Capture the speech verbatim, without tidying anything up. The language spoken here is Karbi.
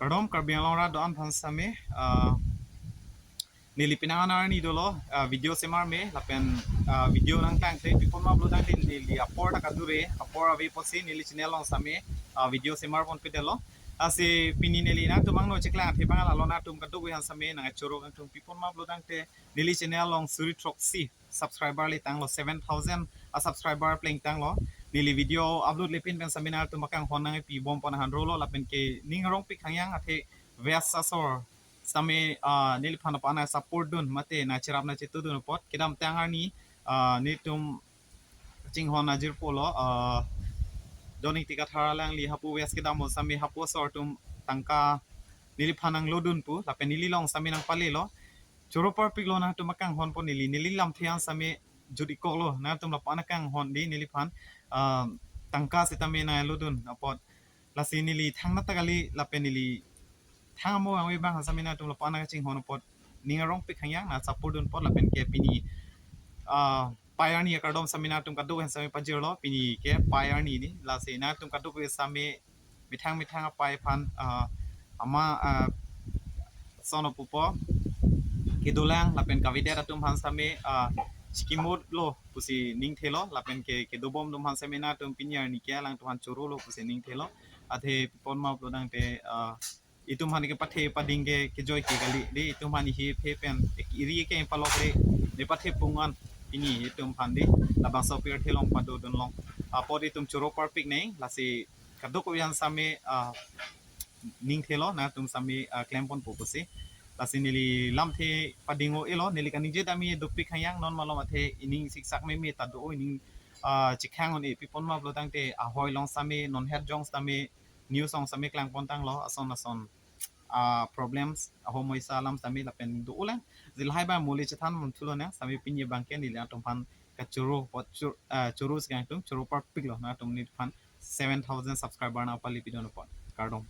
Kardom Karbi Anglong rat do-an aphan same, ah, neli penang an arni dolo, ah, video semar me, lapen, ah, video nangklangkle, pi apot ma pulo tangte neli apor ta kadure, apor ave apotsi neli channel along same, ah, video semar ponpedetlo. Lasi pini neli nangtum angno cheklang athe abang lalo nangtum kadokave aphan same nangchoro kangtung, pi apot ma pulo tangte neli channel along suri throksi subscriber le tanglo, seven thousand a subscriber plengtanglo. Neli video upload lepin pen same nangtum akanghon nangpi bom pon ahan rolo, lapen ke ning arongpik hangyang athe viewers asor same, ah, neliphan aphan nangsupport dun mate nangcherap nangchetudun apot kedamtang arni, ah, netum chinghon ajir pulo, ah, John Ingti Kathar alangli hapu viewers kedam o same hapu asor atum tangka neliphan nanglodun pu, lapen neli along same nangpalelo. Choro parpiklo nangtum akanghon pon neli, neli lamthe an same jut-ikoklo, nangtum lapu-an akanghon dei neliphan, ah, tangka sitame nanglodun apot. Lasi neli thangnat ta kali, lapen neli thang amo angve abang same nangtum lapu-an nangkachinghon apot ning arongpik hangyang nangsupport dun apot, lapen ke pini, ah, pei arni akardom same nangtum kadokave aphan same pajirlo, pini ke pei arni ni, lasi nangtum kadokave same methang methang apei aphan, ah, ama, ah, sono pupo kedolang lapen kavedet atum aphan same, ah, chikimotlo pusi ningthelo, lapen ke kedobom atum aphan same nangtum pini arni ke alangtum aphan chorolo pusi ningthelo. Athe pi apot ma pulo tangte, ah, itum aphan kepathe pading ke kejoi ke kali dei, itum aphan ihip hip pen eri ke palok dei, nepathe pung an pini itum aphan dei labangso pirthe along padodun long apot itum choro parpik neng, lasi kadokave aphan same, ah, ningthelo nangtum same, ah, klem ponpo pusi. Lasi neli lamthe pading o-elo, neli kaningje dam-i dopik hangyang, non malom athe ining siksak meme ta do, ining, ah, chikhang un-e, pi apot ma pulo tangte ahoi along same non het jong same news along same klang pontanglo, ason ason, ah, problems ahomoisa alam same lapen do-olang. Jilhai ba muli chethan mum thulo nang same pini abang ke neli nangtum aphan kachoro apot chor-, ah, choro si kangtung, choro parpiklo nangtum neliphan seven thousand subscriber nangpali pidun apot. Kardom.